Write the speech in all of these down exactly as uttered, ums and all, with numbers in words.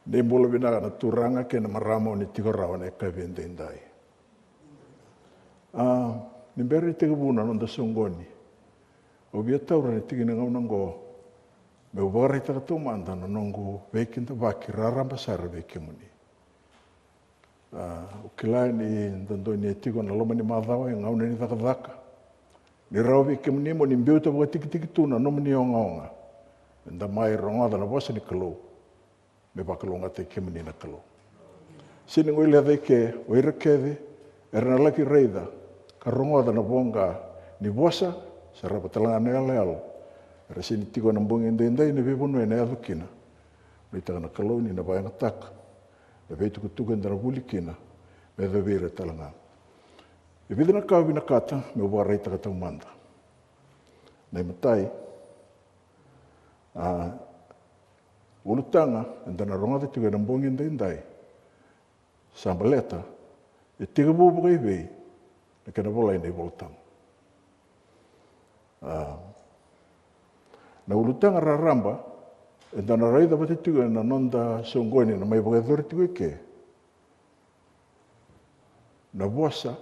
Ni bula vinaka na turaga kei na marama o ni tiko rawa na yakavi edaidai. A, ni bera ni tekivu na noda soqoni, au via taura na tiki ni gauna oqo meu vakaraitaka taumada na noqu veikidavaki raraba sara vei kemuni. A, au kila ni dodonu ni e tiko na loma ni macawa e gauna ni cakacaka. Ni rawa vei kemuni mo ni biuta vakatikitiki tu na nomuni ogaoga, eda mai rogoca na vosa ni Kalou, me vakalougatataki kemuni na Kalou. Sega ni guileca i ke o ira kece era na laki raica ka rogoca na voqa ni vosa, sarava tale ga na iyaloyalo era sega ni tiko ena bogi edaidai na veivanua ena yaco kina. Nuitaka na Kalou ni na vakayagataka na veitukutuku eda na vuli kina me yacovi ira tale ga. E vica na ka au vinakata meu vakaraitaka taumada. Na imatai, a, ulutaga eda na rogoca tiko ena bogi edaidai, sa baleta e tekivu vakaivei na kena volai na iVolatabu. A, na ulutaga raraba eda na raica vata tiko ena noda soqoni na mai vakayacori tiko i ke, na vosa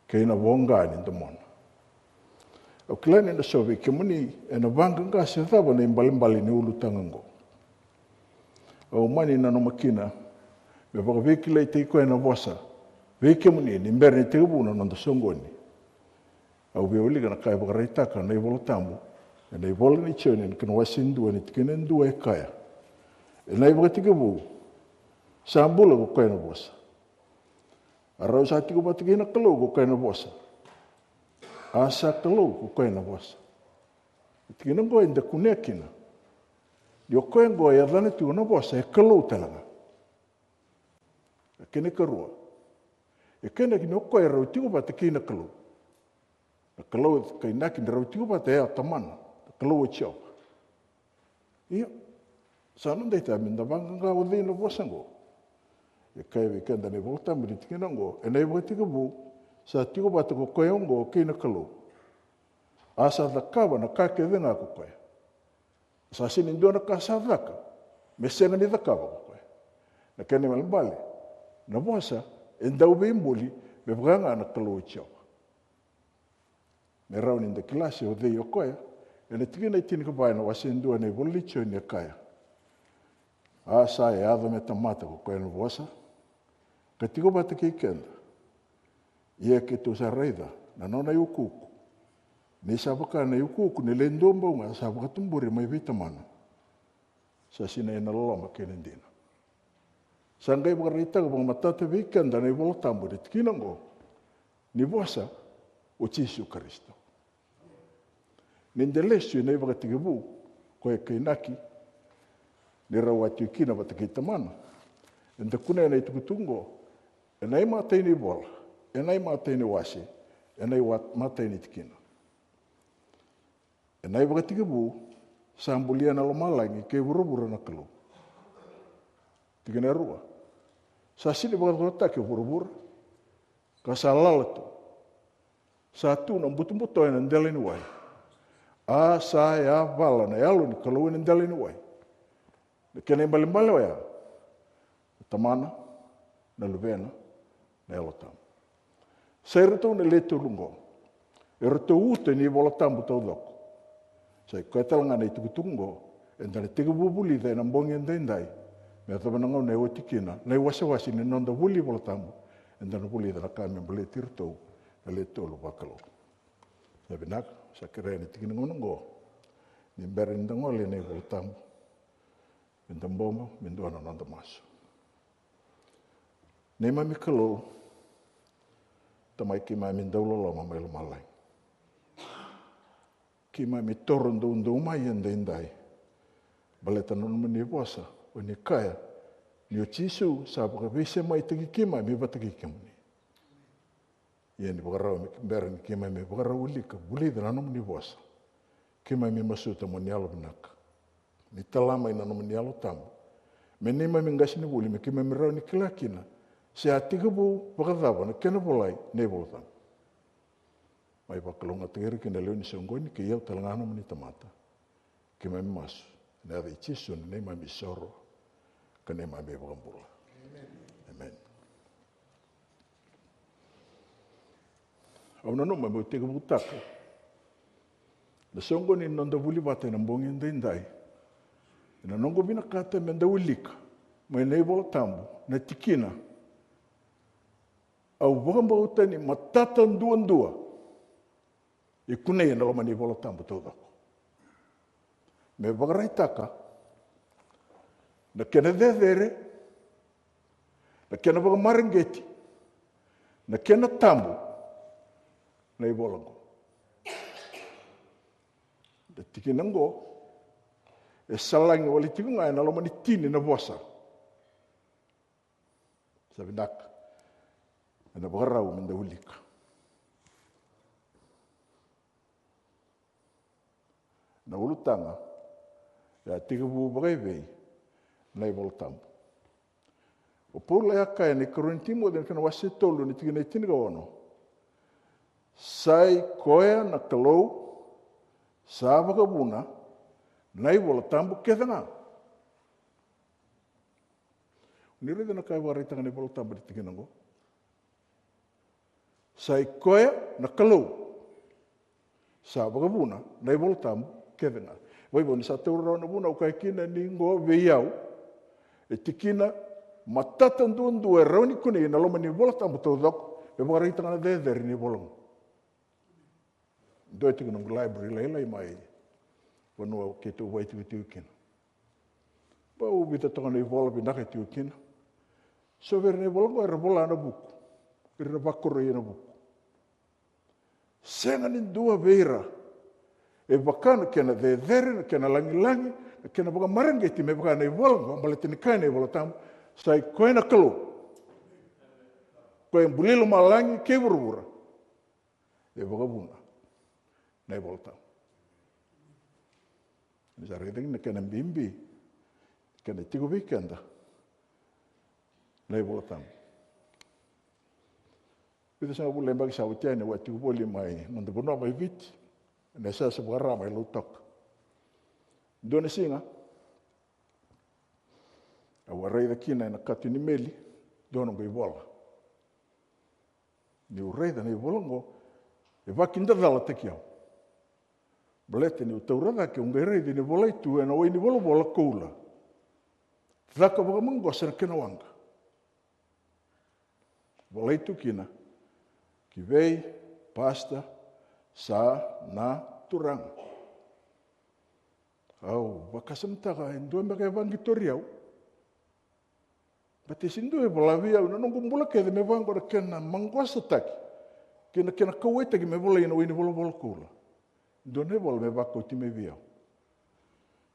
kei na voqa ni domona. Au kila ni na so vei kemuni ena vaqaqa se cava na ibalebale ni ulutaga oqo. Au mani nanuma kina me vakaveikilaitaki koya na vosa vei kemuni ni bera ni tekivu na noda soqoni. Au via wilika na ka e vakaraitaka na iVolatabu ena ivola nei Joni, ena kena wase e dua, na tikina e dua, e kaya: Ena ivakatekivu sa bula ko koya na vosa. A rau sa tiko vata kei na Kalou ko koya na vosa. A sa Kalou ko koya na vosa. Na tikina oqo eda kunea kina ni o koya oqo e yacana tiko na vosa e Kalou tale ga. Na kena ikarua, e kainaki ni o koya e rau tiko vata kei na Kalou. Na Kalou e kainaki ni rau tiko vata e a Tamana, na Kalou o Jiova. Ia, sa noda itavi meda vaqaqa o cei na vosa oqo. E kaya vei keda na iVolatabu ni tikina oqo, ena ivakatekivu sa tiko vata ko koya oqo kei na Kalou. A sa cakava na ka kece ga ko koya. Sa sega ni dua na ka sa caka me sega ni cakava ko koya. Na kena ibalebale, na vosa e dau veibuli me vaka ga na Kalou o Jiova. Me rawa ni da kila se o cei o koya, ena tikina e tinikava ena wase e dua na ivola nei Joni e kaya: A sa yaco me tamata ko koya na vosa, ka tiko vata kei keda. Ia keitou sa raica na nona iukuuku, ni sa vaka na iukuuku ni le dua bau ga sa vakatuburi mai vei Tamana, sa sinai ena loloma kei na dina. Sa qai vakaraitaka vakamatata vei keda na iVolatabu ena tikina oqo ni vosa o Jisu Karisito. Ni da lesu ena ivakatekivu, koya e kainaki ni rau a tiko kina vata kei Tamana, eda kunea na itukutuku oqo ena imatai ni vola, ena imatai ni wase, ena imatai ni tikina. Ena ivakatekivu sa bulia na lomalagi kei vuravura na Kalou. Tikina e rua, sa sega ni vakacokotaki o vuravura, ka sa lala tu. Sa tu na butobuto ena dela ni wai. A sa yavala na Yalo ni Kalou ena dela ni wai. Na kena ibalebale oya na Tamana, na Luvena, na Yalo Tabu. Sa iratou na le tolu oqo, eratou uto ni iVolatabu taucoko. Sa i koya tale ga na itukutuku oqo eda na tekivu vulica ena bogi edaidai, me yacova na gauna e oti kina na iwasewase ni noda vuli iVolatabu. Eda na vulica na ka me baleti iratou na le tolu vakalou. Sa vinaka, sa kerea ena tiki ni gauna oqo, ni bera ni da gole ena iVolatabu, me da bobo me dua na noda masu. Neimami Kalou, Tamai keimami dauloloma mai lomalagi, keimami toro doudou mai edaidai baleta na nomuni vosa, o ni kaya ni o Jisu sa vakaveisemaitaki keimami vata kei kemuni. Ia ni vakarau me bera ni keimami vakarau wilika, vulica na nomuni vosa, keimami masuta mo ni yalovinaka, ni tala mai na nomuni Yalo Tabu me neimami qasenivuli, me keimami rawa ni kila kina se a tekivu vakacava na kena volai na iVolatabu. Mai vakalougatataki ira kina na lewe ni soqoni kei au tale ga na nomuni tamata. Keimami masu ena yaca i Jisu na neimami isoro ka neimami iVakabula. Emeni. Au nanuma meu tekivutaka na soqoni ni noda vuli vata ena bogi edaidai ena noqu vinakata meda wilika mai na iVola Tabu na tikina: Au vakabauta ni matata duadua e kunei ena loma ni iVola Tabu taucoko me vakaraitaka na kena cecere, na kena vakamareqeti, na kena tabu na ivola oqo. Na tikina oqo e salagi wale tiko ga ena loma ni tini na vosa. Sa vinaka ena vakarau meda wilika. Na ulutaga: E a tekivu vakaevei na iVola Tabu? O Paula e a kaya ena ikarua ni Timoci na kena wase tolu na tikina e tinikaono: Sa i koya na Kalou sa vakavuna na iVola Tabu kece ga. Ni raica na ka e vakaraitaka na iVola Tabu ena tikina oqo. Sa i koya na Kalou sa vakavuna na iVola Tabu kece ga. Vaivau ni sa taura rawa na vuna au kaya kina ni qo vei au e tikina matata duadua e rawa ni kunei ena loma ni iVola Tabu taucoko me vakaraitaka na cecere ni ivola oqo. Dua tiko noqu library lailai mai vanua keitou vakaitikotiko kina. Bau vica toka na ivola vinaka e tiko kina. So vei ira na ivola oqo era vola na vuku, ira era vakoroi ena vuku. Sega ni dua vei ira e vaka na kena cecere, na kena lagilagi, na kena vakamareqeti me vaka na ivola oqo, baleta ni kaya na iVola Tabu: Sa i koya na Kalou, koya e buli lomalagi kei vuravura, e vakavuna na iVola Tabu. Ni sa raica kina na kena bibi, kena tiko vei keda na iVola Tabu. Vica sagavulu na yabaki sa oti yani au a tiko voli mai noda vanua mai Viti, ena yasayasa vaka-Ra mai Lautoka. Dua na siga au a raica kina ena kato ni meli dua noqu ivola. Niu raica na ivola oqo, e vakidacalataki au. Baleta niu taura cake au qai raica ni volai tu ena wai ni volavola koula: Caka vakamaqosa na kena waqa. Volai tu kina: Ki vei Pastor Sa Na Turaga. Au vakasamataka e dua beka e vaqitori au. Baleta e sega ni dua e vola vei au ena noqu bula kece me vaqo na kena maqosataki kei na kena kauwaitaki me volai ena wai ni volavola koula. Dua na ivola me vakauti mai vei au.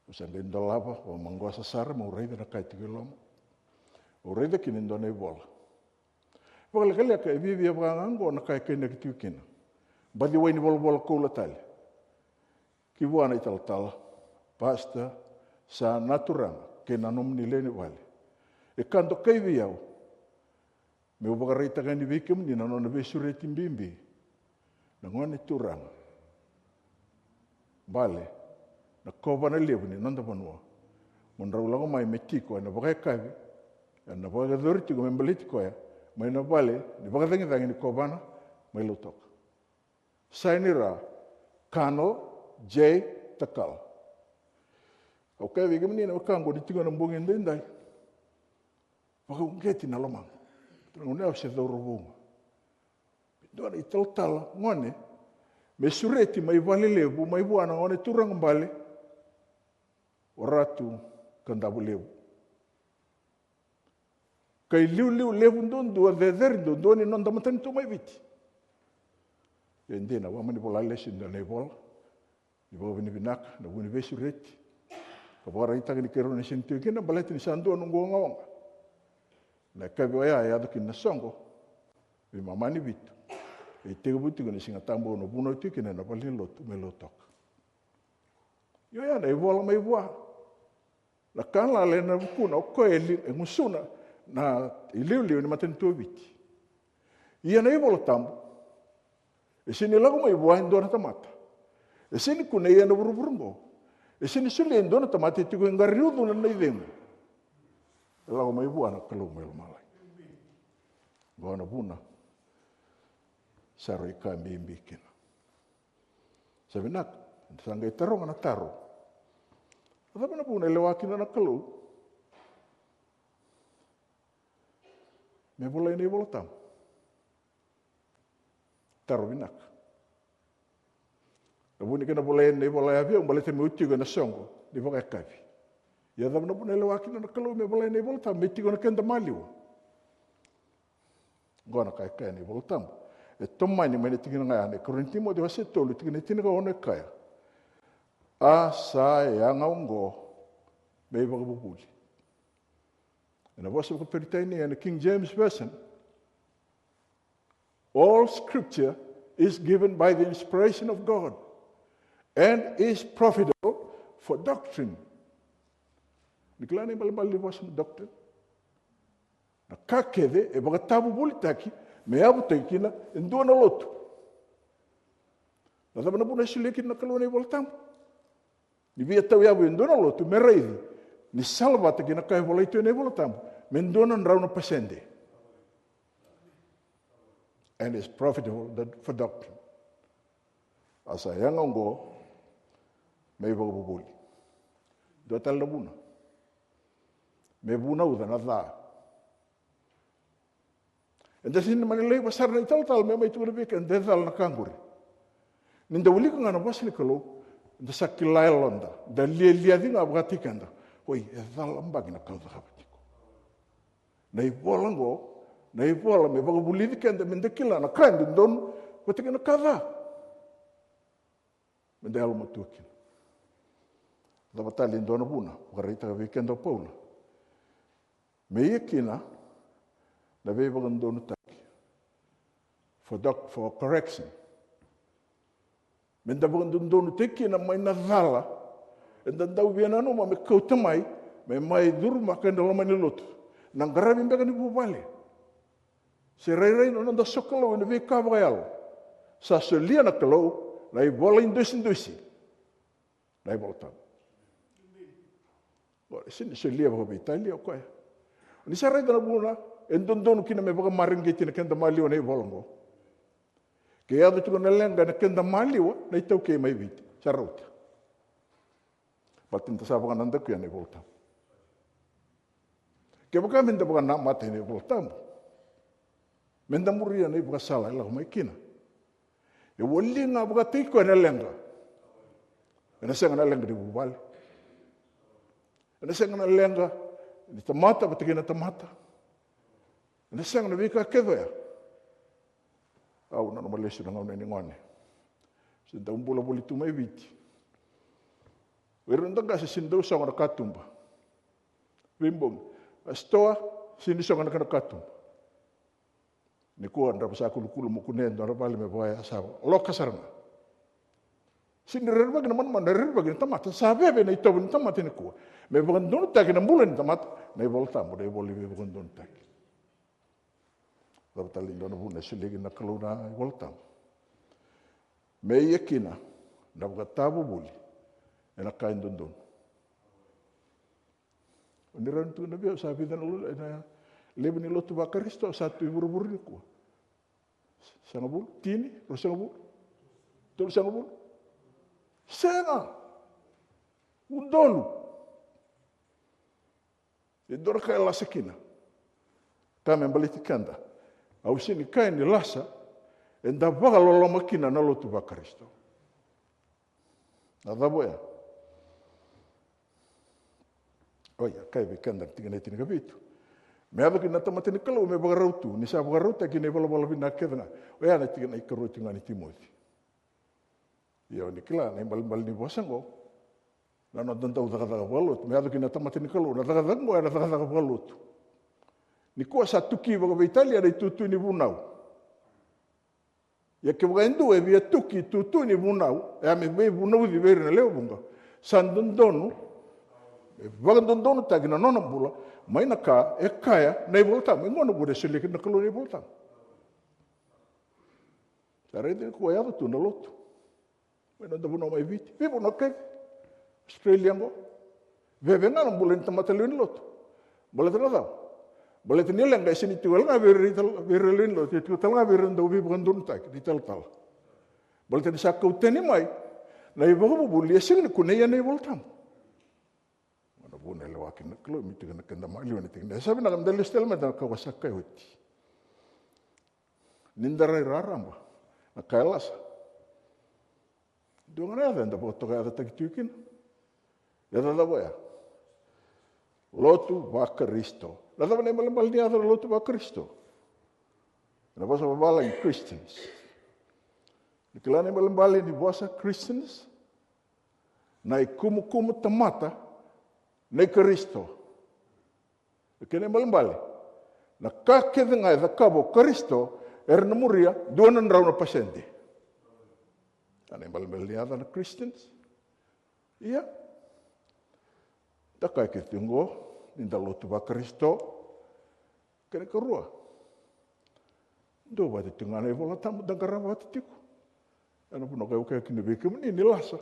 Au sa qai dolava vakamaqosa sara meu raica na ka e tiko e loma. Au raica kina e dua na ivola. Vakalekaleka e viavia vaka ga oqo na ka e kainaki tiko kina. Baci wai ni volavola koula tale. Ki vua na italatala: Pastor Sa Na Turaga kei na nomuni lewe ni vale, e ka dokai vei au meu vakaraitaka yani vei kemuni na nona veisureti bibi na gone turaga bale, na kovana levu ni noda vanua. Mo drau lako mai me tiko ena vakayakavi, ena vakayacori tiko me baleti koya mai na vale ni vakacagicagi ni kovana mai Lautoka. Saini Ra, Colonel J Takala. Au kaya vei kemuni na wekaqu ni tiko ena bogi edaidai, vakauqeti na lomaqu. Dua na gauna au se cauravou ga, dua na italatala gone me sureti mai Valelevu mai vua na gone turaga bale, o Ratu Kadavulevu. Ka iliuliu levu duadua, cecere duadua ni noda matanitu mai Viti. E dina, au a mani vola lesu e dua na ivola ni vakavinavinaka, na vu ni veisureti, ka vakaraitaka ni keirau na sega ni tiko kina baleta ni sa dua noqu ogaoga. Na yakavi oya e yaco kina na soqo veimama ni vitu, e tekivu tiko na Siga Tabu, au na vunau tiko kina ena valenilotu mai Lautoka. Io, oya na ivola mai vua. Na ka lala ena vukuna o koya e li-, e gusuna na iliuliu ni matanitu o Viti. Ia na iVola Tabu e sega ni lako mai vua e dua na tamata. E sega ni kunei ena vuravura oqo. E sega ni solia e dua na tamata e tiko e qara ni ucuna na icegu. E lako mai vua na Kalou mai lomalagi. Qo na vuna sa rui ka bibi kina. Sa vinaka, sa qai taroga na taro. A cava na vuna e lewa kina na Kalou me volai na iVola Tabu? Taro vinaka. Na vuni kena volai na ivola ya vei au baleta meu tiko ena soqo ni vakayakavi. Ia cava na vuna e lewa kina na Kalou me volai na iVola Tabu me tiko na keda maliwa? Qo na ka e kaya na iVola Tabu. E tomani mai na tikina ga ya na ikarua ni Timoci wase tolu tikina e tinikaono e kaya, a sa yaga oqo me ivakavuvuli. Ena vosa vakaperitania ena King James Version, all scripture is given by the inspiration of God and is profitable for doctrine. Ni kila na ibalebale ni vosa na doctrine? Na ka kece e vakatavuvulitaki me yavutaki kina e dua na lotu. Na cava na vuna e solia kina na Kalou na iVola Tabu? Ni via tauyavu e dua na lotu me raici ni salavata kei na ka e volai tu ena iVola Tabu me dua na drau na pasede. And is profitable for doctrine. A sa yaga oqo me ivakavuvuli. Dua tale na vuna, me vunauca na ca. Eda sega ni mani laiva sara na italatala me mai tukuna vei keda e cala na ka qori. Ni da wilika ga na vosa ni Kalou, da sa kila e yaloda, da lialia ci ga vakataki keda. Oi, e cala baki na ka au cakava tiko. Na ivola oqo, na ivola me vakavulici keda me da kila na ka e dodonu vata kei na ka ca. Me da yalomatua kina. Cava tale e dua na vuna vakaraitaka vei keda o Paula? Me ia kina na veivakadodonutaki. For doc-, for correction. Me da vakadodonutaki kina mai na cala eda dau via nanuma me kauta mai, me mai curumaka ena loma ni lotu. Na qaravi beka ni vuvale. Se rairai na noda sokalou ena veika vakayalo. Sa solia na Kalou na ivola idusidusi. Na iVola Tabu. Ora, sega ni solia vakaveitalia o koya. Ni sa raica na vuna e dodonu kina me vakamareqeti na keda maliwa na ivola oqo. Ke yaco tiko na leqa ena keda maliwa, na iTaukei mai Viti sa rauta. Baleta ni da sa vakanadakuya na iVola Tabu. Kevaka me da vakanamata ena iVola Tabu, me da muria na ivakasala e lako mai kina, e wali ga vakataki koya na leqa. Ena sega na leqa ni vuvale. Ena sega na leqa ni tamata vata kei na tamata. Ena sega na veika kece oya. Au nanuma lesu na gauna ni gone, se dau bula voli tu mai Viti. O ira na noda qase sega ni dau sogo na katuba. Veibogi, a sitoa, sega ni sogo na kena katuba. Nikua drau sa kulukulu mo kunea e dua na vale me vaka ya sa loka sara ga. Sega ni rerevaki na manumanu, na rerevaki na tamata. Sa veve na itovo ni tamata nikua. Me vakadodonutaki na bula ni tamata, na iVola Tabu na ivola ni veivakadodonutaki. Cava tale e dua na vuna e solia kina na Kalou na iVola Tabu? Me ia kina na vakatavuvuli ena ka e dodonu. O ni rawa ni tukuna vei au sa vica na lo-, na levu ni lotu vaKarisito sa tu i vuravura nikua? Sagavulu, tini, ruasagavulu, tolusagavulu? Sega. Udolu. E dua na ka e lasa kina. Ka me baleti keda. Au sega ni kaya ni lasa, eda vakaloloma kina na lotu vaKarisito. Na cava oya? Oya, kaya vei keda na tikina e tinikavitu. Me yaco kina na tamata ni Kalou me vakarau tu, ni sa vakarautaki na ivalavala vinaka kece ga. Oya na tikina ikarua tiko ga ni Timoci. Ia o ni kila na ibalebale ni vosa oqo. Na noda dau cakacaka vakalotu. Me yaco kina na tamata ni Kalou, na cakacaka oqo, ena cakacaka vakalotu. Nikua sa tuki vakaveitalia na itutu ni vunau. Ia kevaka e dua e via tuki itutu ni vunau, e a me veivunauci vei ira na lewe vuqa, sa dodonu me vakadodonutaki na nona bula mai na ka e kaya na iVola Tabu. E gona vua e solia kina na Kalou na iVola Tabu. Sa raica ni kua yaco tu na lotu mai noda vanua mai Viti, veivanua kece, Australia oqo. Veve ga na bula ni tamata lewe ni lotu. Baleta na cava? Baleta ni leqa e sega ni tiko wale ga vei ira, vei ira lewe ni lotu, e tiko tale ga vei ira na dauveivakadonutaki ni talatala. Baleta ni sa kau tani mai na ivakavuvuli e sega ni kunei ena iVolatabu. Na vuna e lewa kina na Kalou me tiko na keda maliwa na tikina. E sa vinaka meda lesu tale mai na ka sa kai oti. Ni da rai raraba na ka e lasa. Dua ga na yaca eda vakatoka yacataki tiko kina. Yaca cava ya? Lotu vaKarisito. Na cava na ibalebale ni yaca na lotu vaKarisito? Na vosa vavalagi Christians. Ni kila na ibalebale ni vosa Christians? Na ikumukumu tamata nei Karisito. E kena ibalebale, na ka kece ga e cakava o Karisito, era na muria dua na drau na pasede. A na ibalebale ni yaca na Christians. Ia, da kaya kece tiko oqo ni da lotu vaKarisito. Kena ikarua, duavata tiko ga na iVolatabu da qarava vata tiko. Ena vanua ka au kaya kina vei kemuni ni lasa.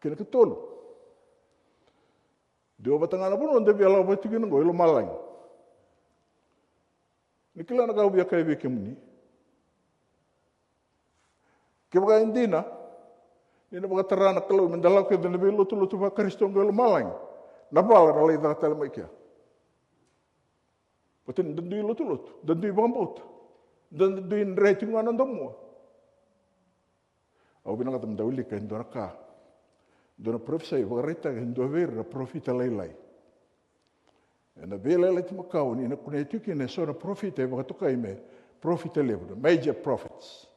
Kena ikatolu, duavata ga na vanua da via lako vata tiko kina oqo i lomalagi. Ni kila na ka au via kaya vei kemuni. Kevaka e dina ni na vakatara na Kalou meda lako kece na veilotulotu vaKarisito oqo i lomalagi, na vala na lai caka tale mai kea. Baleta ni da dui lotulotu, da dui vakabauta, da dui dre tiko ga na noda mua. Au vinakata meda wilika e dua na ka. Dua na parofisai vakaraitaka e dua vei ira na parofita lailai. Ena Veiyalayalati Makawa ni na kunea tiko kina eso na parofita e vakatokai me parofita levu, na major prophets.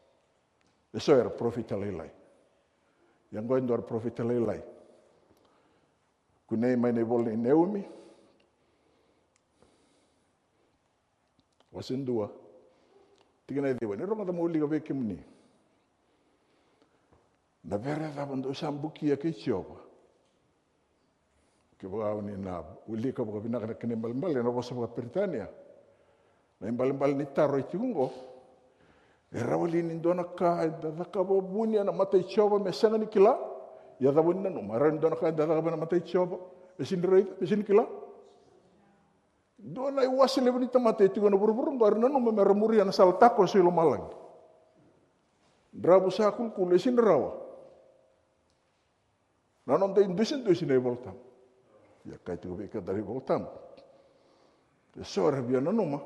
Eso era parofita lailai. Ia oqo e dua na parofita lailai. Kunei mai na ivola nei Neumi. Wase dua. Tikina e ciwa. Ni rogoca meu wilika vei kemuni. Na vere cava dou sa bukia kei Jiova? Kevaka o ni na wilika vakavinaka na kena ibalebale ena vosa vakaPeritania, na ibalebale ni taro e tiko oqo. E rawa li ni dua na ka eda cakava vuni ena mata i Jiova me sega ni kila? Ia cava o ni nanuma? E rawa ni dua na ka eda cakava ena mata i Jiova me sega ni raica, me sega ni kila? Dua na iwase levu ni tamata e tiko ena vuravura oqo era nanuma me ra muria na sala takoso i lomalagi. Dravu sa kulukulu, e sega ni rawa. Na noda idusidusi na iVolatabu. Ia kaya tiko vei keda na iVolatabu, eso era via nanuma.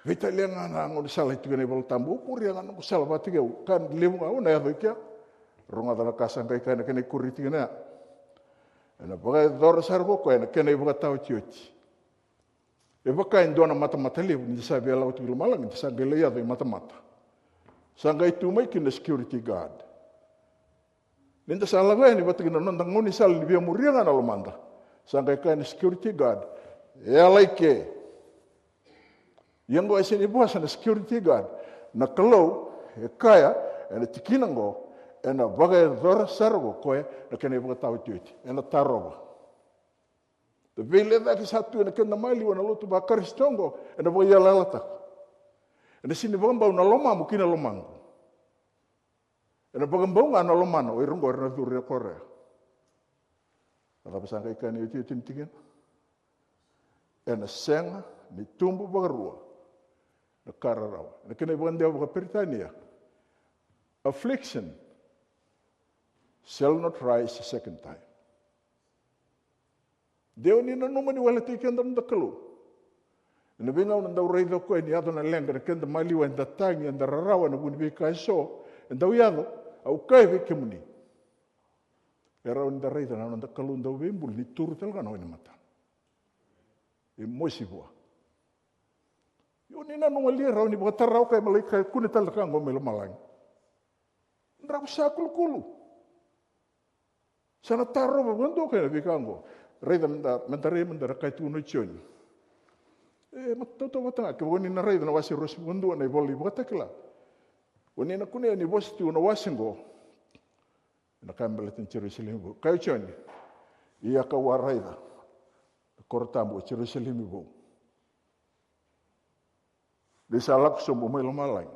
Veitalia ga na gaunisala e tiko ena iVolatabu. Au kuria ga na noqu sala vata kei au, ka levu ga au na yaco i kea. Rogoca na ka sa qai kaya na kena ikuri tikina ya. Ena vakayacora sara ko koya na kena ivakataotioti. E vaka e dua na matamata levu, ni da sa via lako tiko i lomalagi, da sa qai lai yaco i matamata. Sa qai tu mai kina na security guard. Ni da sa lako yani vata kina noda gaunisala ni via muria ga na lomada, sa qai kaya na security guard, e yala i ke. Ia oqo e sega ni vosa na security guard. Na Kalou e kaya ena tikina oqo, ena vakayacora sara ko koya na kena ivakataotioti, ena tarova. Na veilecayaki sa tu ena keda maliwa na lotu vaKarisito oqo, ena vakayalayalataka. Ena sega ni vakabau na lomamu kei na lomaqu. Ena vakabau ga na lomana o ira oqo era na curu e Korea. Na cava sa qai kaya na iotioti ni tikina? Ena sega ni tubu vakarua na ka rarawa. Ena kena ivakadewa vakaPeritania, affliction shall not rise a second time. De o ni nanuma ni waletaki keda na noda Kalou. Ena veigauna dau raica o koya ni yaco na leqa ena keda maliwa, eda tagi, eda rarawa ena vuku ni veika eso e dau yaco. Au kaya vei kemuni, e rawa ni da raica na noda Kalou dauveibuli ni turu tale ga na wainimatana. E mosi vua. Ia o ni nanuma li e rawa ni vakatara o koya me lai kune tale na ka oqo mai lomalagi? Dravu sa kulukulu. Sa na tarova vakadua o koya na veika oqo. Raica meda, meda rai mada na ka e tukuna o Joni. E matatautau vata ga kevaka o ni na raica na wase ruasagavulu ka dua na ivola iVakatakila. O ni na kunea ni vosa tiko na wase oqo ena ka me baleta na Jerusalemi Vou. Kaya o Joni, ia kau a raica na koro tabu, o Jerusalemi Vou. Ni sa lako sobu mai lomalagi,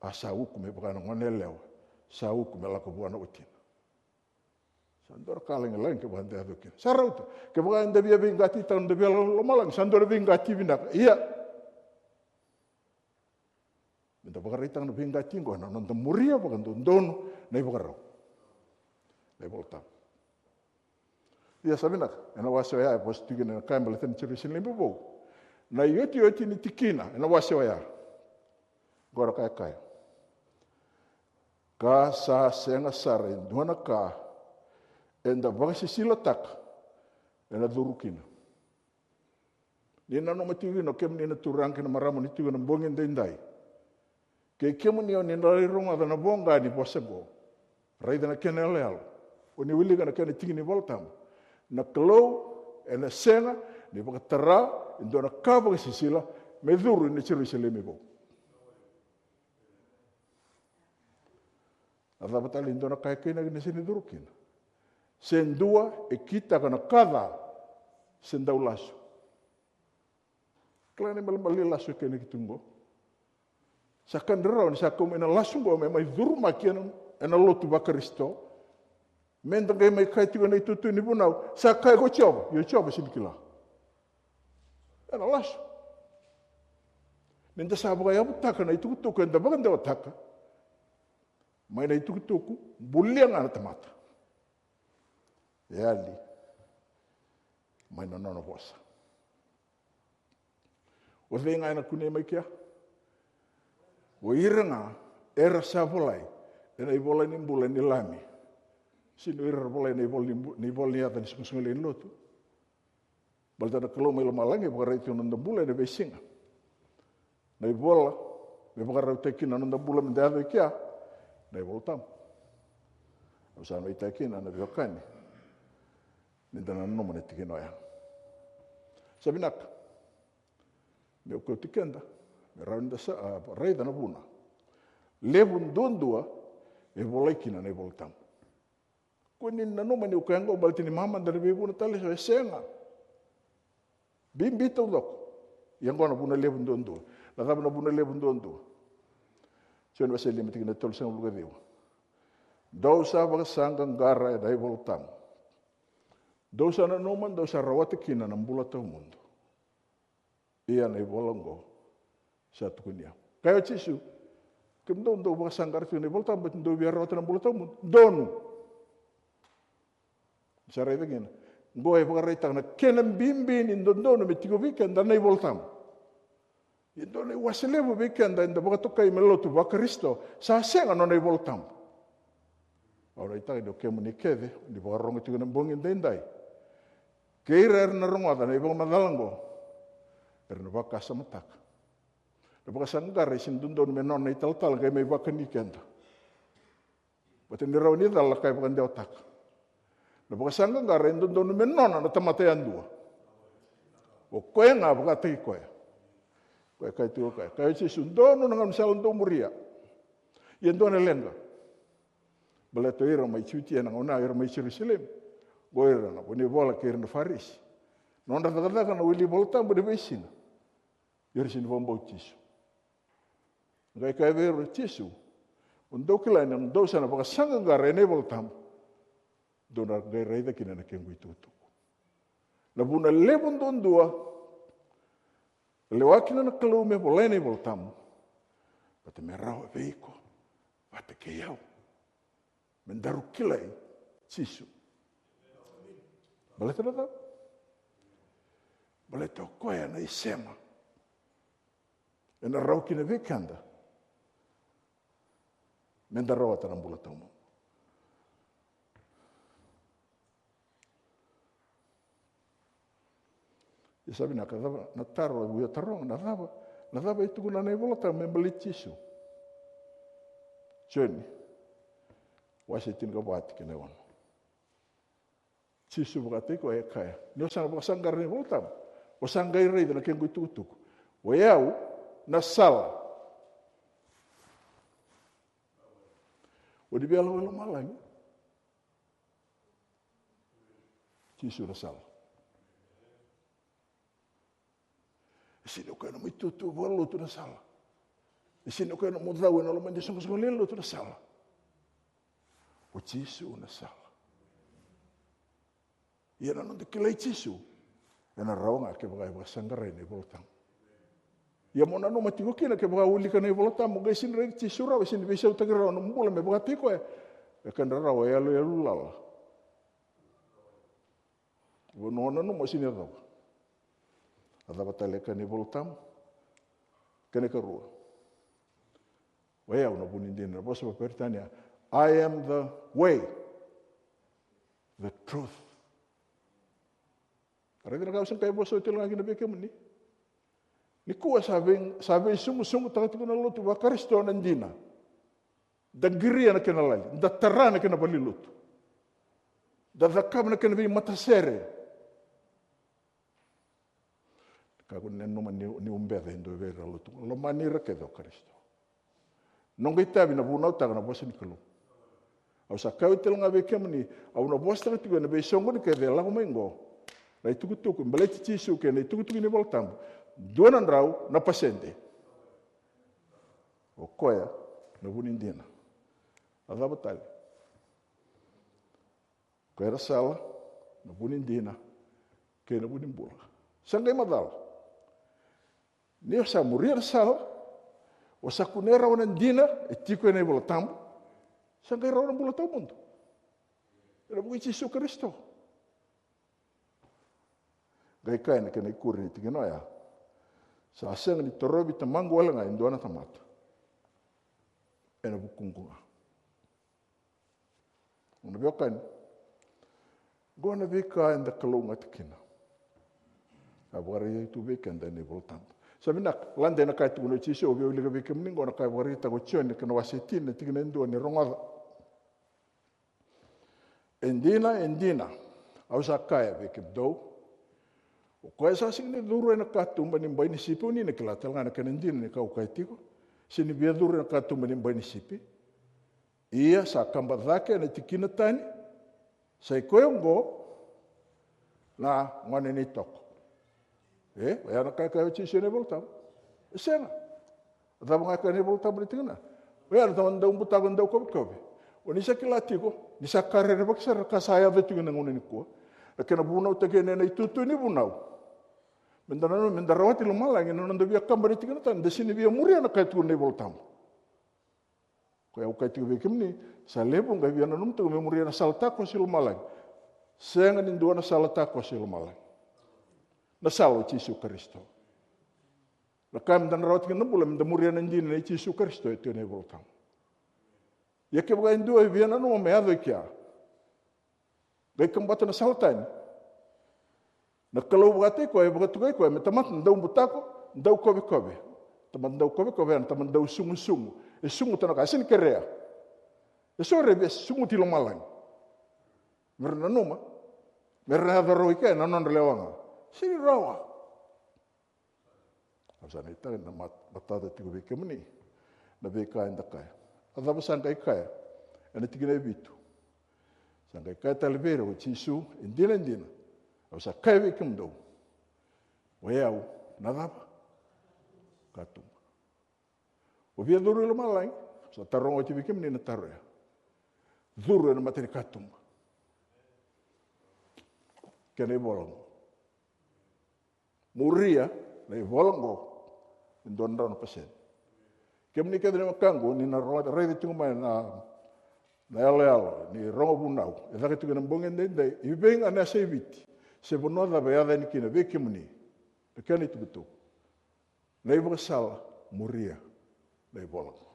a sa uku me vaka na goneyalewa sa uku me lako vua na watina. Sa dua na ka lagilagi kevaka da yaco kina. Sa rauta. Kevaka eda via veiqatitaka na noda veilomalagi, sa dua na veiqati vinaka. Ia, meda vakaraitaka na veiqati oqo ena noda muria vakadodonu na ivakarau, na iVolatabu. Ia sa vinaka, ena wase oya e vosa tiko kina na ka e baleta na Jerusalemi Vou. Na iotioti ni tikina ena wase oya, oqo na ka e kaya: Ka sa sega sara e dua na ka eda vakasisilataka ena curu kina. Ni nanuma tiko kina o kemuni na turaga kei na marama ni tiko ena bogi daidai. Kei kemuni o ni na lai rogoca na voqa ni vosa oqo, raica na kena iyaloyalo, o ni wilika na kena tiki ni iVolatabu. Na Kalou ena sega ni vakatara e dua na ka vakasisila me curu ina Jerusalemi Vou. A cava tale e dua na ka e kainaki ni sega ni curu kina? Se dua e kitaka na ka ca se dau lasu. Kila ni balebale ni lasu e kainaki tu oqo. Sa ka ni rarawa ni sa kau mai na lasu oqo me mai curumaki ena, ena lotu vaKarisito. Meda qai mai kaya tiko na itutu ni vunau, sa kaya ko Jiova, io Jiova sega ni kila. Ena lasu. Ni da sa vakayavutaka na itukutuku eda vakadewataka mai na itukutuku, bulia ga na tamata. E yali mai na nona vosa. O cei ga ena kunei mai kea? O ira ga era sa volai ena ivola ni bula ni Lami. Sega ni o ira era volai ena ivola ni bu-, na ivola ni yaca ni soqosoqo lewe ni lotu. Baleta na Kalou mai lomalagi e vakaraitaka na noda bula ena veisiga. Na ivola me vakarautaki kina na noda bula meda yaco i kea, na iVolatabu. Au sa nuitaka kina na veiwekani ni da nanuma na tikina oya. Sa vinaka. Meu kauti keda me rawa ni da sa, a, raica na vuna levu duadua e volai kina na iVolatabu. Kua ni nanuma niu kaya oqo baleta ni mamada na veivuna tale eso, e sega. Bibi taucoko. Ia oqo na vuna levu duadua. Na cava na vuna levu duadua? Joni wase lima tikina tolusagavulu ka ciwa. Dou sa vakasaqaqara ena iVolatabu. Dou sa nanuma dou sa rawata kina na bula tawamudu. Ia na ivola oqo sa tukuni au. Kaya o Jisu, kemudou dou vakasaqara tiko na iVolatabu, baleta dou via rawata na bula tawamudu. Donu. Sa raica kina. Oqo e vakaraitaka na kena bibi ni dodonu me tiko vei keda na iVolatabu. Ia dua na iwase levu vei keda eda vakatokai me lotu vaKarisito, sa sega nona iVolatabu. Au nuitaka ni o kemuni kece ni vakarorogo tiko na bogi daidai, kei ira era na rogoca na ivakamacala oqo, era na vakasamataka. Na vakasaqaqara e sega ni dodonu me nona na italatala qai mai vakani keda. Baleta ni rawa ni cala na ka e vakadewataka. Na vakasaqaqara e dodonu me nona na tamata yadua. O koya ga vakataki koya. Koya kaya tiko o koya, kaya o Jisu, donu na gaunisala dou muria. Ia dua na leqa. Baleta o ira mai Jutia na gauna, ira mai Jerusalemi, o ira na vunivola kei ira na Farisi. Nodra cakacaka na wili iVolatabu ena veisiga. Ia era sega ni vakabauti Jisu. Qai kaya vei ira o Jisu, o dou kila ni dou sa na vakasaqaqara ena iVolatabu, dou na qai raica kina na kequ itukutuku. Na vuna levu duadua e lewa kina na Kalou me volai na iVolatabu, baleta me rawa vei iko vata kei au me daru kilai Jisu. Baleta na cava? Baleta o koya na isema ena rawa kina vei keda meda rawata na bula tawamudu. Ia sa vinaka, cava na taro au via taroga, na cava, na cava e tukuna na iVolatabu me baleti Jisu? Joni wase tinikava tikina e ono. Jisu vakataki koya e kaya, ni o sa na vakasaqara na iVolatabu, o sa qai raica na kequ itukutuku. O yau na sala. O ni via lako i lomalagi. Jisu na sala. E sega ni o koya nomu itutu vakalotu na sala. E sega ni o koya nomu cau ena loma ni soqosoqo lewe ni lotu na sala. O Jisu na sala. Ia na noda kilai Jisu ena rawa ga kevaka e vakasaqarai na iVolatabu. Ia mo nanuma tiko kina, kevaka o wilika na iVolatabu qai sega ni raici Jisu rawa, e sega ni veisautaki rawa na bula me vakataki koya, e kedra rawa e yaloyalo lala. Vanua o nanuma o sega ni yacova. A cava tale e kaya na iVolatabu? Kena ikarua, o yau na vu ni dina. Na vosa vakaperitania, "I am the way, the truth." Raica na ka au sa qai vosa oti tale ga kina vei kemuni. Nikua sa vei, sa veisugusugu taka tiko na lotu vaKarisito na dina. Da qiria na kena lali, da tara na kena valenilotu, da cakava na kena veimatasere. Kakua ni nanuma ni, ni ubeca e dua vei ira na lotu. Lomani ira kece o Karisito. Noqu itavi na vunautaka na vosa ni Kalou. Au sa kaya oti tale ga vei kemuni, au na vosataka tiko ena veisoqoni kece e lako mai qo, na itukutuku baleti Jisu kei na itukutuku ni iVolatabu, dua na drau na pasede. O koya na vu ni dina. A cava tale? Koya na sala, na vu ni dina, kei na vu ni bula. Sa qai macala. Ni o sa muria na sala, o sa kunea rawa na dina e tiko ena iVolatabu, sa qai rawa na bula tawamudu ena vuku i Jisu Karisito. Qai kaya na kena ikuri ni tikina oya, "Sa sega ni torovi Tamaqu wale ga e dua na tamata ena vukuqu ga." Na veiwekani, qo na veika eda kalougata kina. A vakaraitaki tu vei keda ena iVolatabu. Sa vinaka, lade na ka e tukuna o Jisu, au via wilika vei kemuni qo na ka e vakaraitaka o Joni, kena wase e tini, na tikina e dua, ni rogoca. "E dina, e dina, au sa kaya vei kemudou, o koya sa sega ni curu ena katuba ni bai ni sipi," o ni na kila tale ga na kena dina ni ka au kaya tiko, sega ni via curu ena katuba ni bai ni sipi. Ia sa kaba cake ena tikina tani, sa i koya oqo na gone ni toko. E, oya na ka e kaya o Jisu ena iVolatabu? E sega. A cava ga e kaya na iVolatabu na tikina? Oya na tamata dau butako, dau kovekove. O ni sa kila tiko ni sa ka rerevaki sara na ka sa yaco tiko ena gauna nikua. Na kena vunautaki yani ena itutu ni vunau. Meda nanuma, meda rawati lomalagi, na noda via kaba na tikina tani, da sega ni via muria na ka e tukuna na iVolatabu. Koya au kaya tiko vei kemuni, sa levu qai via nanuma tiko me muria na sala takoso i lomalagi. Sega ni dua na sala takoso i lomalagi. Na sala o Jisu Karisito. Na ka meda na rawata kina na bula, meda muria na dina nei Jisu Karisito e tu ena iVolatabu. Ia kevaka e dua e via nanuma me yaco i kea, qai kabata na sala tani, na Kalou vakataki koya, e vakatokai koya me tamata dau butako, dau kovekove. Tamata dau kovekove, na tamata dau sugusugu. E suguta na ka, e sega ni kerea. E so era via suguti lomalagi. Me ra nanuma, me ra yaco rawa i kea ena nodra lewa ga. Sega ni rawa. Au sa nuitaka ni na mat-, matata tiko vei kemuni na veika eda kaya. A cava sa qai kaya ena tikina e vitu? Sa qai kaya tale vei ira o Jisu, "E dina, e dina, au sa kaya vei kemudou, o yau na cava? Katuba." O via curu i lomalagi? Sa taroga oti vei kemuni na taro ya. Curu ena mata ni katuba. Kena ivola oqo. Muria na ivola oqo e dua na drau na pasede. Kemuni kece na wekaqu, ni na rogoca, raica tiko mai na, na yaloyalo ni rogo vunau e caka tiko ena bogi edaidai, i vei ga na yasa i Viti, se vanua cava e yaco yani kina vei kemuni na kena itukutuku, na ivakasala, muria na ivola oqo.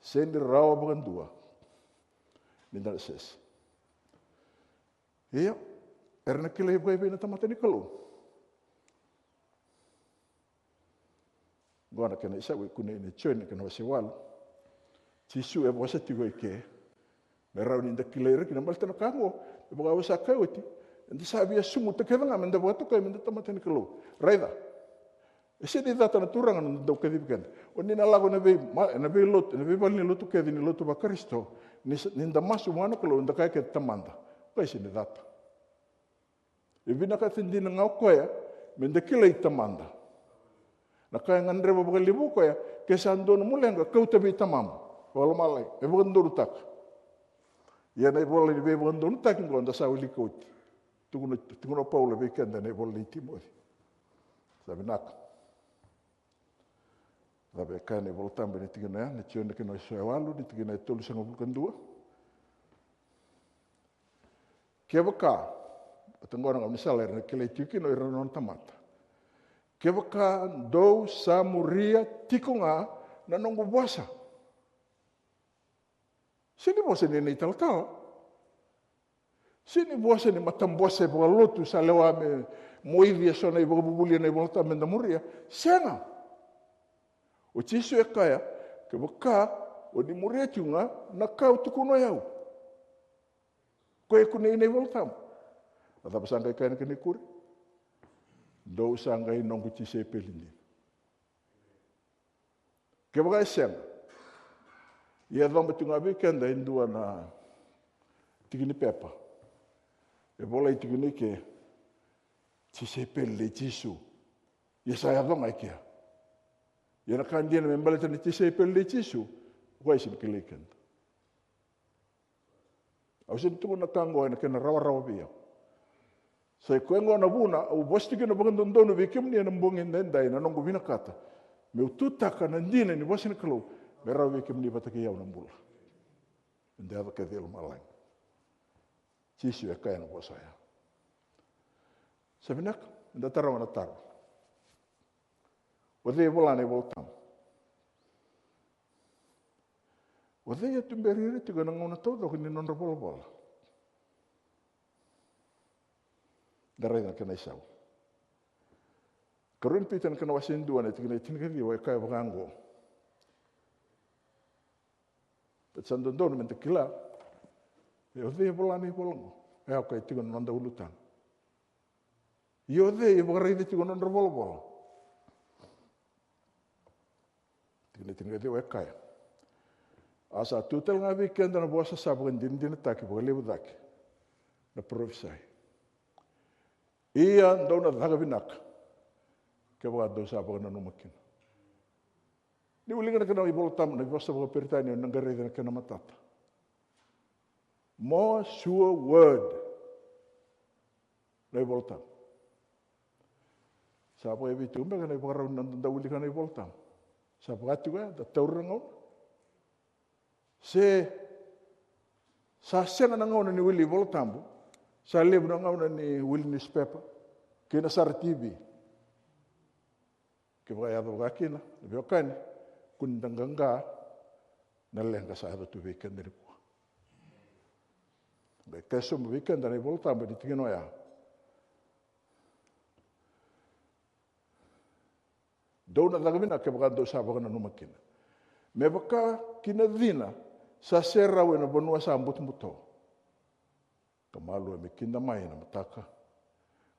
Sega ni rawa vakadua ni da na sese. Io, era na kilai vakaivei na tamata ni Kalou? Oqo na kena isau e kunei ena Joni na kena wase walu. Jisu e vosa tiko i ke me rawa ni da kilai ira kina, baleta na ka oqo, e vaka au sa kaya oti, eda sa via suguta kece ga me da vakatokai me da tamata ni Kalou. Raica, e sega ni cata na Turaga na noda dau kacivi keda. O ni na lako ena vei, ma-, ena veilotu, ena veivale ni lotu kece ni lotu vaKarisito, ni sa-, ni da masu vua na Kalou, da kaya kece, "Tamada." Koya e sega ni cata. E vinakata dina ga o koya me da kilai Tamada. Na ka e gadreva vakalevu o koya, ke sa dua nomu leqa, kauta vei tamamu vakalomalagi, me vakadodonutaka. Ia na ivola ni veivakadonutaki oqo da sa wilika oti. Tukuna, tukuna o Paula vei keda na ivola nei Timoci. Sa vinaka. Cava e kaya na iVolatabu ena tikina ya, na Joni kei na Joni e walu, na tikina e tolusagavulu ka dua. Kevaka, vata oqo na gaunisala era na kilai tiko kina o ira na nona tamata. Kevaka dou sa muria tiko ga na noqu vosa. Sega ni vosa ni na italatala. Sega ni vosa ni matabose vakalotu sa lewa me moici eso na ivakavuvuli ena iVolatabu meda muria. Sega. O Jisu e kaya, kevaka o ni muria tiko ga na ka au tukuna o yau. Koya e kunei ena iVolatabu. A cava sa qai kaya na kena ikuri? Dou sa qai noqu tisaipeli dina. Kevaka e sega, ia e coba tiko ga vei keda e dua na tiki ni pepa e volai tiko ni ke, tisaipeli nei Jisu. Ia sa yaco ga e kea. Ia na ka dina me baleta na tisaipeli nei Jisu, o koya e sega ni kilai keda. Au sega ni tukuna na ka oqo ena kena rawarawa vei au. Sa i koya oqo na vuna au vosa tiko kina vakadodonu vei kemuni ena bogi edaidai, na noqu vinakata meu tutaka na dina ni vosa ni Kalou me rawa vei kemuni vata kei au na bula. Eda yaco kece i lomalagi. Jisu e kaya na vosa oya. Sa vinaka, eda taroga na taro. O cei e vola na iVolatabu? O cei e tuberi ira tiko ena gauna taucoko ni nodra volavola? Da raica na kena isau. Karua ni Pita na kena wase e dua na tikina e tinikaciwa e kaya vaka oqo. Baleta sa dodonu meda kila, e o cei e vola na ivola oqo? E o koya e tiko na noda ulutaga. Ia o cei e vakaraica tiko na nodra volavola? Tikina tinikaciwa e kaya, a sa tu tale ga vei keda na vosa sa vakadinadinataki vakalevu cake, na parofisai. Ia dou na caka vinaka kevaka dou sa vakananuma kina. Ni wilika na kena iVolatabu na vosa vakaperitania, na qai raica na kena matata. More sure word. Na iVolatabu. Sa vakaevei tu beka na ivakarau ni noda dau wilika na iVolatabu? Sa vaka tiko ya da taura na gauna? Se sa sega na gauna ni wili iVolatabu, sa levu na gauna ni wili newspaper kei na sara T V. Kevaka e yaco vaka kina, na veiwekani, kua ni da qaqa na leqa sa yaco tu vei keda nikua. Qai kaya sobu vei keda na iVolatabu ena tikina oya. Dou na caka vinaka kevaka dou sa vakananuma kina. Me vaka ki na cina sa serau ena vanua sa butobuto, ka malua me kida mai na mataka,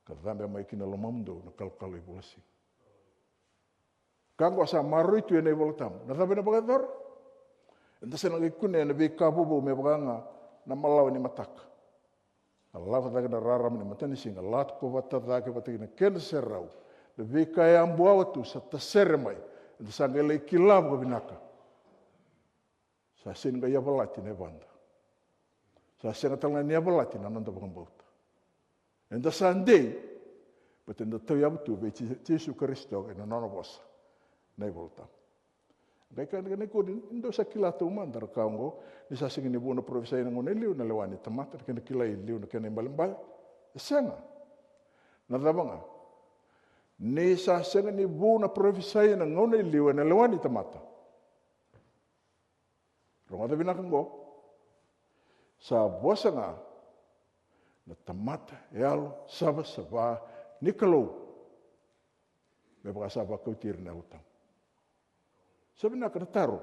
ka cabe mai ki na lomamudou na kalokalo ivolasiga. Ka oqo sa maroroi tu ena iVolatabu. Na cava ena vakayacora? Eda sa na qai kunea na veika vovou me vaka ga na malawa ni mataka. A lako cake na rarama ni matanisiga, lako vata cake vata kei na kena serau. Na veika e a buawa tu sa tasere mai. Eda sa qai lai kila vakavinaka. Sa sega ni qai yavalati na yavada. Sa sega tale ga ni yavalati na noda vakabauta. Eda sa dei, baleta eda tauyavu tu vei Ji-, Jisu Karisito ena nona vosa, na iVolatabu. Qai kaya na kena ikuri, ni dou sa kila taumada na ka oqo, ni sa sega ni vu na parofisai ena gauna e liu ena lewa ni tamata, na kena kilai e liu na kena ibalebale. E sega. Na cava ga? Ni sa sega ni vu na parofisai ena gauna e liu ena lewa ni tamata. Rogoca vinaka oqo. Sa vosa ga na tamata yalo savasava ni Kalou, me vaka sa vakauti ira na Yalo Tabu. Sa vinaka na taro.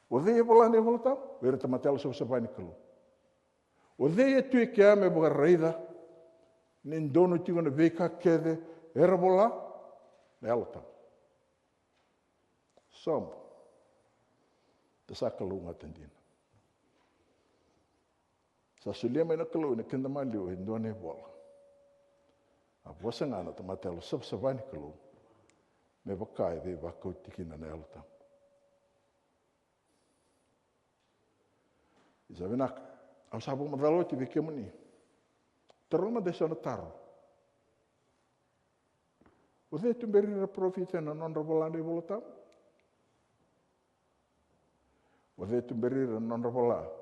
O cei e vola na iVolatabu? O ira na tamata yalo savasava ni Kalou. O cei e tu e kea me vakaraica ni donu tiko na veika kece era vola? Na Yalo Tabu. Sobo. Da sa kalougata dina. Sa solia mai na Kalou ena keda maliwa e dua na ivola. A vosa ga na tamata yalo savasava ni Kalou, me vaka e veivakauti kina na Yalo Tabu. Isa vinaka. Au sa vakamacala oti vei kemuni. Taroga mada eso na taro. O cei e tuberi ira na parofita ena nodra vola na iVola Tabu? O cei e tuberi ira na nodra vola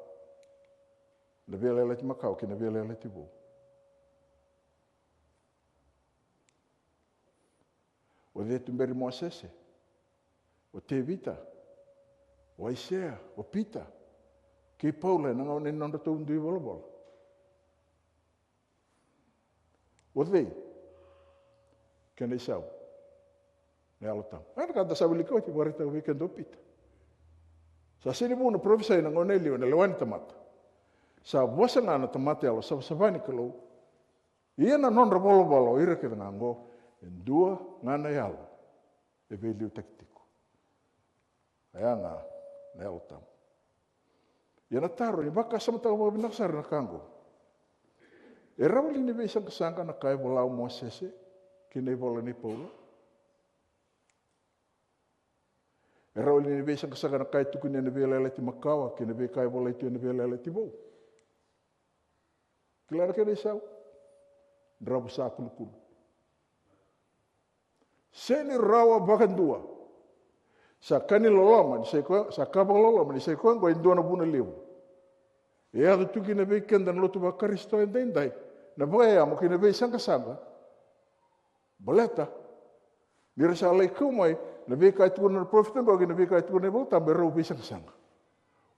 na Veiyalayalati Makawa kei na Veiyalayalati Vou? O cei e tuberi Mosese, o Tevita, o Aisea, o Pita, kei Paula ena gauna ni nodratou dui volavola? O cei? Kena isau na Yalo Tabu. Oya na ka da sa wilika oti, vakaraitaka vei keda o Pita. Sa sega ni vu na parofisai ena gauna e liu ena lewa ni tamata. Sa vosa ga na tamata yalo savasava ni Kalou. Ia na nodra volavola o ira kece ga oqo, e dua ga na yalo e veiliutaki tiko. Oya ga na Yalo Tabu. Ia na taro, ni vakasamataka vakavinaka sara na ka oqo. E rawa li ni veisaqasaqa na ka e vola o Mosese kei na ivola nei Paula? E rawa li ni veisaqasaqa na ka e tukuni ena Veiyalayalati Makawa kei na veika e volai tu ena Veiyalayalati Vou? Kila na kena isau? Dravusa kulukulu. Sega ni rawa vakadua. Sa ka ni loloma ni sa i koya, sa ka vakaloloma ni sa i koya oqo e dua na vuna levu e yaco tu kina vei keda na lotu vaKarisito edaidai, na vakayayamo kei na veisaqasaqa. Baleta ni ra sa lai kau mai na veika e tukuna na parofita oqo kei na veika e tukuna na iVola Tabu, e rau veisaqasaqa.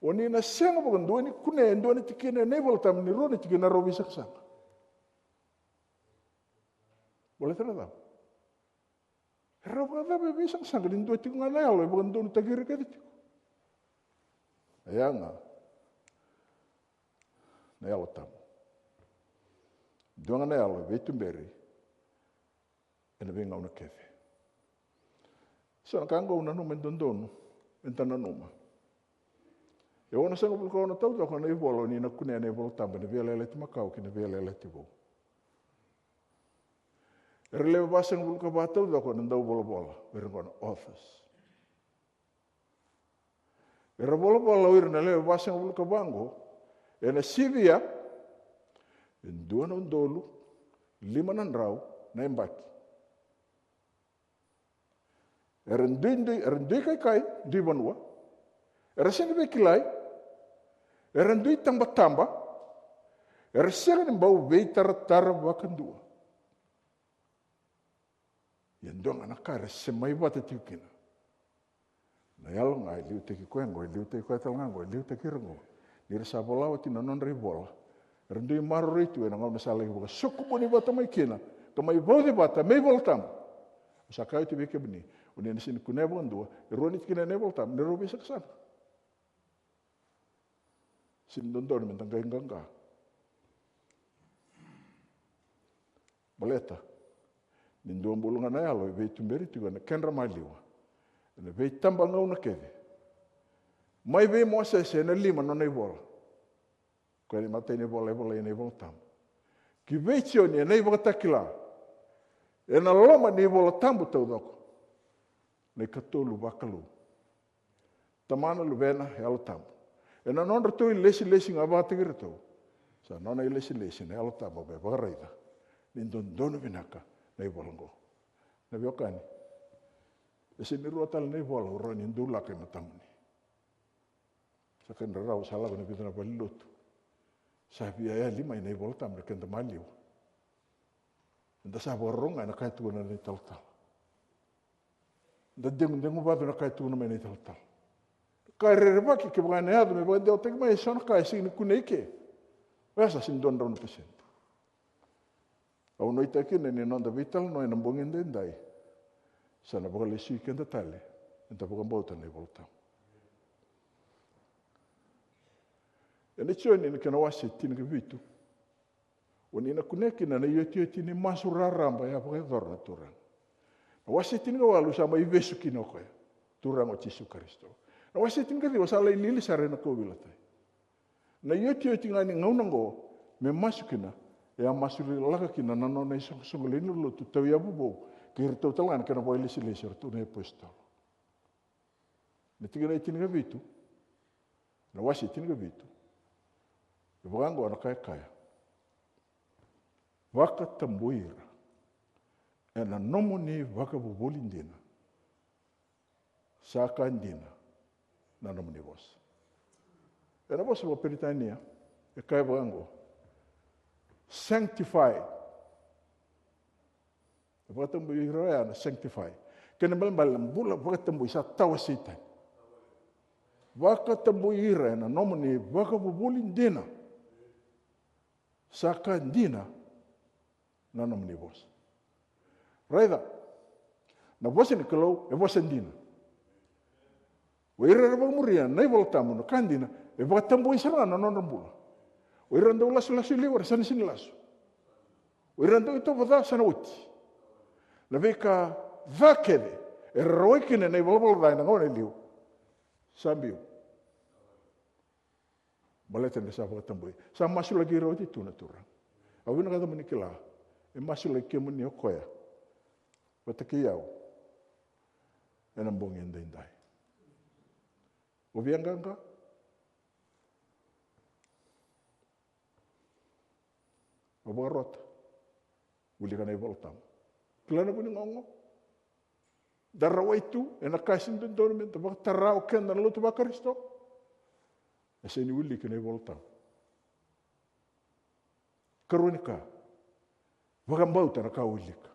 O ni na sega vakadua ni kunea e dua na tikina ena iVola Tabu ni rua na tikina rau veisaqasaqa. Baleta na cava? E rau vakacava e veisaqasaqa ni dua tiko ga na yalo e vakadonutaki ira kece tiko? Oya ga na Yalo Tabu. Dua ga na yalo e veituberi ena veigauna kece. So na ka oqo au nanuma e dodonu meda nanuma. E onosagavulu ka ono taucoko na ivola o ni na kunea na iVola Tabu ena Veiyalayalati Makawa kei na Veiyalayalati Vou. Era lewe vasagavulu ka va taucoko na dauvolavola, o ira oqo na authors. Era volavola o ira na lewe vasagavulu ka va oqo ena sivia e dua na udolu lima na drau na yabaki. Era duidui, era dui kaikai, dui vanua. Era sega ni veikilai. Era dui tabataba. Era sega ni bau veitaratara vakadua. Ia dua ga na ka era semai vata tiko kina. Na yalo ga e liutaki koya oqo, e liutaki koya tale ga oqo, e liutaki ira oqo. Ni ra sa vola oti na nodra ivola, era dui maroroi tu ena gauna sa lai vakasokumuni vata mai kina ka mai vauci vata me iVola Tabu. Au sa kaya oti vei kemuni, o ni na sega ni kunea vakadua e rua ni tikina ena iVola Tabu ni rau veisaqasaqa. Sega ni dodonu meda qai qaqa. Baleta ni dua bulu ga na yalo e veituberi tiko ena kedra maliwa ena veitabagauna kece. Mai vei Mosese ena lima nona ivola, koya na imatai ni vola e volai ena iVola Tabu, ki vei Joni ena iVakatakila, ena loma ni iVola Tabu taucoko, na ikatolu vakalou. Tamana, Luvena, Yalo Tabu. Ena nodratou ilesilesi ga vakataki iratou, sa nona ilesilesi na Yalo Tabu me vakaraica ni dodonu vinaka na ivola oqo. Na veiwekani, e sega ni rua tale na ivola au rawa ni dulaka e matamuni. Sa ka ni rarawa sa lako na vica na valenilotu. Sa via yali mai na iVola Tabu na keda maliwa. Eda sa vakarorogo ga ena ka e tukuna na italatala. Da degudeguvacu na ka e tukuna mai na italatala. Ka e rerevaki kevaka ena yaco me vakadewataki mai eso na ka e sega ni kunei ke, oya sa sega ni dua na drau na pasede. Au nuitaka kina ni noda veitalanoa ena bogi edaidai sa na vakalesui keda tale meda vakabauta na iVola Tabu. Ena Joni na kena wase tinikavitu, o ni na kunea kina na iotioti ni masu raraba e a vakayacora na Turaga. Na wase tinikawalu sa mai vesu kina o koya, Turaga o Jisu Karisito. Na wase tinikaciwa sa lai lili sara ena kauveilatai. Na iotioti ga ni gauna oqo me masu kina, e a masulaka kina na nona isoqosoqo lewe ni lotu, tauyavu vou, kei iratou tale ga na kena vakailesilesi o iratou na iapositolo. Na tikina e tinikavitu, na wase e tinikavitu, E vaka oqo na ka e kaya: Vakatabui ira ena nomuni vakavuvuli dina, sa ka dina na nomuni vosa. Ena vosa vakaperitania e kaya vaka oqo: Sanctify. E vakatabui ira oya na sanctify. Kena ibalebale na bula vakatabui sa tawasei tani. Vakatabui ira ena nomuni vakavuvuli dina, sa ka dina na nomuni vosa. Raica, na vosa ni Kalou e vosa dina. O ira era vakamuria na iVola Tabu, na ka dina, e vakatabui sara ga na nodra bula. O ira dau lasulasu i liu era sa na sega ni lasu. O ira dau itovo ca sa na oti. Na veika ca kece era rawai kina na ivalavala ca ena gauna e liu, sa biu. Baleta ni sa vakatabui. Sa masulaki ira oti tu na Turaga. Au vinakata mo ni kila, e masulaki kemuni o koya vata kei au ena bogi edaidai. O via qaqa, o vakarota, wilika na iVola Tabu. Kila na vu ni gauna da rawai tu ena ka e sega ni dodonu me da vakatara o keda na lotu vaKarisito. E sega ni wiliki na iVola Tabu. Karua ni ka, vakabauta na ka o wilika.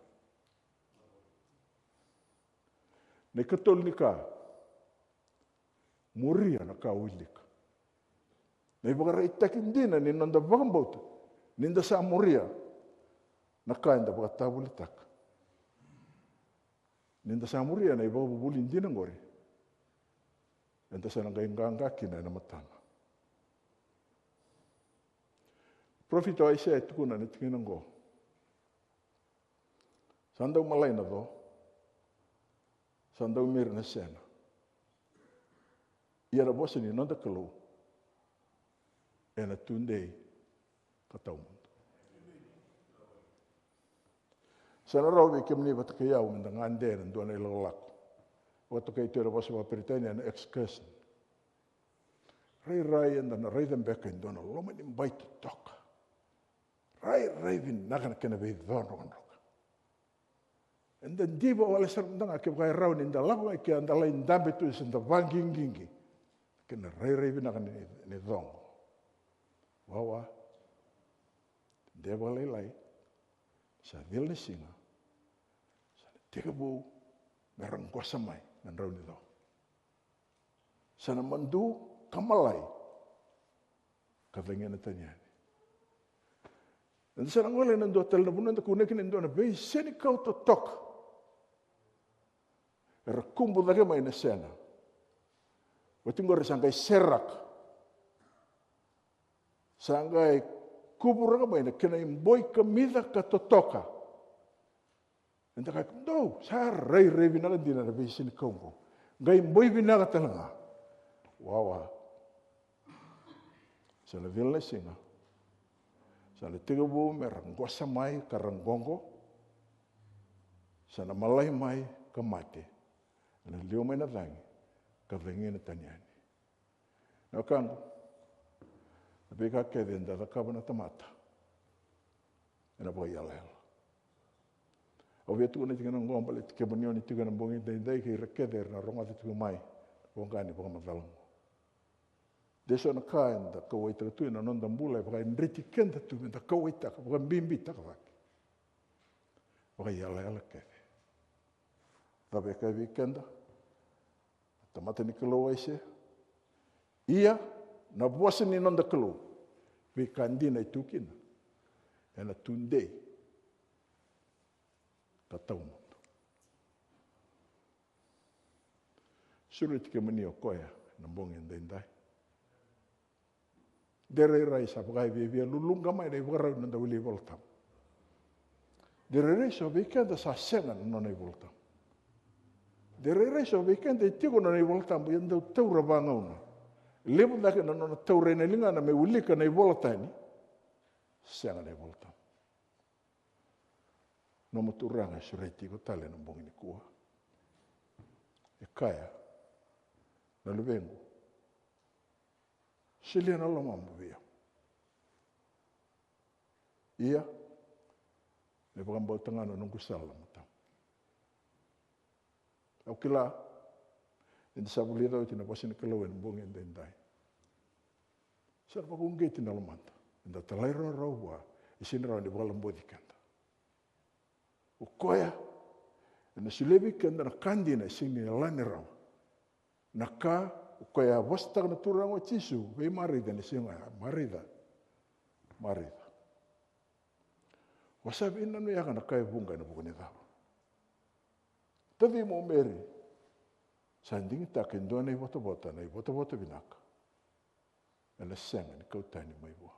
Na ikatolu ni ka, muria na ka o wilika. Na ivakaraitaki dina ni noda vakabauta ni da sa muria na ka eda vakatavulitaka. Ni da sa muria na ivakavuvuli dina oqori, eda sa na qai qaqa kina ena matana. Parofita o Aisea e tukuna na tikina oqo: Sa dau malai na co, sa dau miri na sena, ia na vosa ni noda Kalou ena tudei ka tawamudu. Sa na rawa vei kemuni vata kei au me da gade ena dua na ilakolako. Vakatokai tu ena vosa vakaperitania na excursion. Rairai eda na raica beka e dua na loma ni bai totoka. Rairai vinaka na kena veico drokadroka. Eda diva wale sara mada ga kevaka e rawa ni da lako ga i kea, da lai dabe tu se da vaqiqiqi. Kena rairai vinaka ni, ni co oqo. Wawa. De vakalailai. Sa cila ni siga. Sa na tekivu me ra qosa mai na drau ni co. Sa na madu ka malai ka cagina tani yani. Eda sa na gole ena dua tale na vanua eda kunea kina e dua na veisenikau totoka. Era kubu cake mai na sena. Oti qori sa qai seraka. Sa qai kuvuraka mai na kena iboi kamica ka totoka. Eda kaya, dou, sa rairai vinaka dina na veisenikau oqo. Qai boi vinaka tale ga. Wawa. Sa na cila na siga. Sa na tekivu me ra qosa mai ka ra qoqo. Sa na malai mai ka mate. Ena liwa mai na cagi ka cagina tani yani. Na wekaqu, na veika kece eda cakava na tamata ena vakaiyalayala. Au via tukuna tiko na oqo baleti kemuni oni tiko ena bogi daidai kei ira kece era na rogoca tiko mai na voqa ni vakamacala oqo. De so na ka eda kauwaitaka tu ena noda bula e vakaidreti keda tu meda kauwaitaka, vakabibitaka cake. Vakaiyalayala kece. Cava e kaya vei keda? Na tamata ni Kalou o Aisea. Ia na vosa ni noda Kalou, veika dina e tu kina, ena tudei ka tawamudu. Sureti kemuni o koya ena bogi edaidai. De rairai sa vakayaviavia luluqa mai na ivakarau ni noda wili iVola Tabu. De rairai so vei keda sa sega na nona iVola Tabu. De rairai so vei keda e tiko na nona iVola Tabu, ia dau taura vagauna. Levu cake na nona taura ena ligana me wilika na iVola tani. Sega na iVola Tabu. Nomu Turaga e sureti iko tale ena bogi nikua. E kaya, na luvequ, solia na lomamu vei au. Ia, me vakabauta ga na noqu sala, Tamaqu. Au kila ni da sa vulica oti na vosa ni Kalou ena bogi edaidai. Sa na vakauqeti na lomada, eda talairawarawa vua, e sega ni rawa ni vakalaboci keda. O koya ena solia vei keda na ka dina e sega ni yalani rawa. Na ka o koya a vosataka na Turaga o Jisu vei Marica ena siga oya, Marica, Marica, o sa veinanuyaka na ka e vuqa ena vuku ni cava? Tacimu o Meri, sa digitaka e dua na ivotavota, na ivotavota vinaka, ena sega ni kau tani mai vua.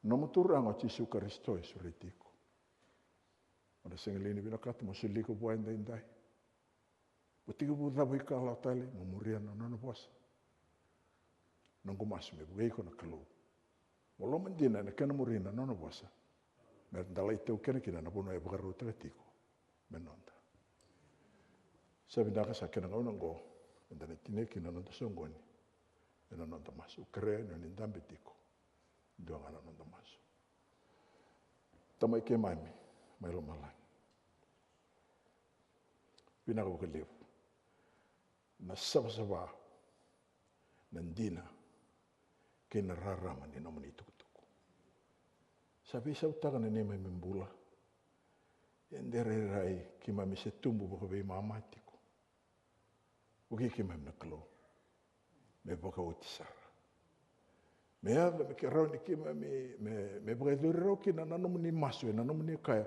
Nomu Turaga o Jisu Karisito e sureti iko. O na sega li ni vinakata mo soli iko vua edaidai? Mo tekivu cava ikalawa tale, mo muria na nona vosa. Noqu masu me vukei iko na Kalou mo loma dina ena kena muri na nona vosa, me da lai taukena kina na vanua e vakarautaka tiko me noda. Sa vinaka, sa kena gauna oqo eda na tinia kina na noda soqoni ena noda masu. Kerea ni o ni dabe tiko, dua ga na noda masu. Tamai keimami mai lomalagi, vinaka vakalevu na savasava, na dina kei na rarama ni nomuni itukutuku. Sa veisautaka na neimami bula. Ia de rairai keimami se tubu vakaveimama tiko. Vukei keimami na Kalou me vakaoti sara, me yaco me ke rawa ni keimami me, me vakayacori rawa kina na nomuni masu ena nomuni kaya,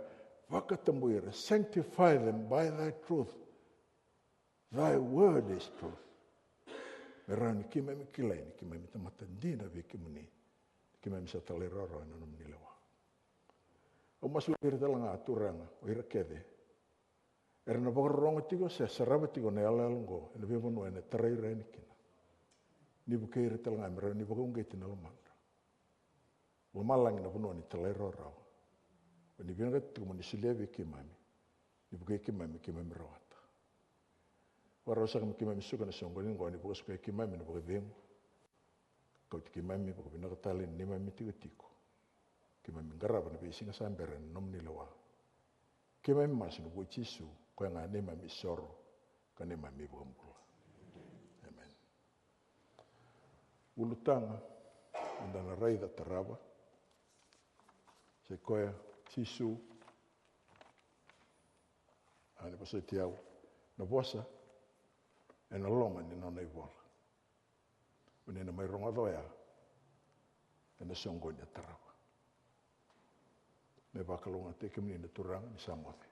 vakatabui ira, sanctify them by thy truth. Thy word is truth. Me rawa ni keimami kilai ni keimami tamata dina vei kemuni, ni keimami sa talairawarawa ena nomuni lewa. Au masu vei ira tale ga, Turaga, o ira kece era na vakarorogo tiko se sarava tiko na iyaloyalo oqo ena veivanua ena tarai ira yani kina. Ni vukei ira tale ga me rawa ni vakauqeti na lomadra. Lomalagi na vanua ni talairawarawa. O ni vinakata tiko mo ni solia vei keimami, ni vukei keimami, keimami rawata. Vakarau saka me keimami suka na soqoni oqo, ni vakasukai keimami na vakacegu. Kauti keimami vakavinaka tale ni neimami tikotiko. Keimami qarava na veisiga sa bera ena nomuni lewa. Keimami masu ena vuku i Jisu, koya ga neimami isoro ka neimami iVakabula. Amen. Ulutaga eda na raica tarava, sai koya Jisu a ni vosoti au na vosa ena loma ni nona ivola. O ni na mai rogoca oya ena soqoni e tarava. Me vakalougatataki kemuni na Turaga ni sa moce.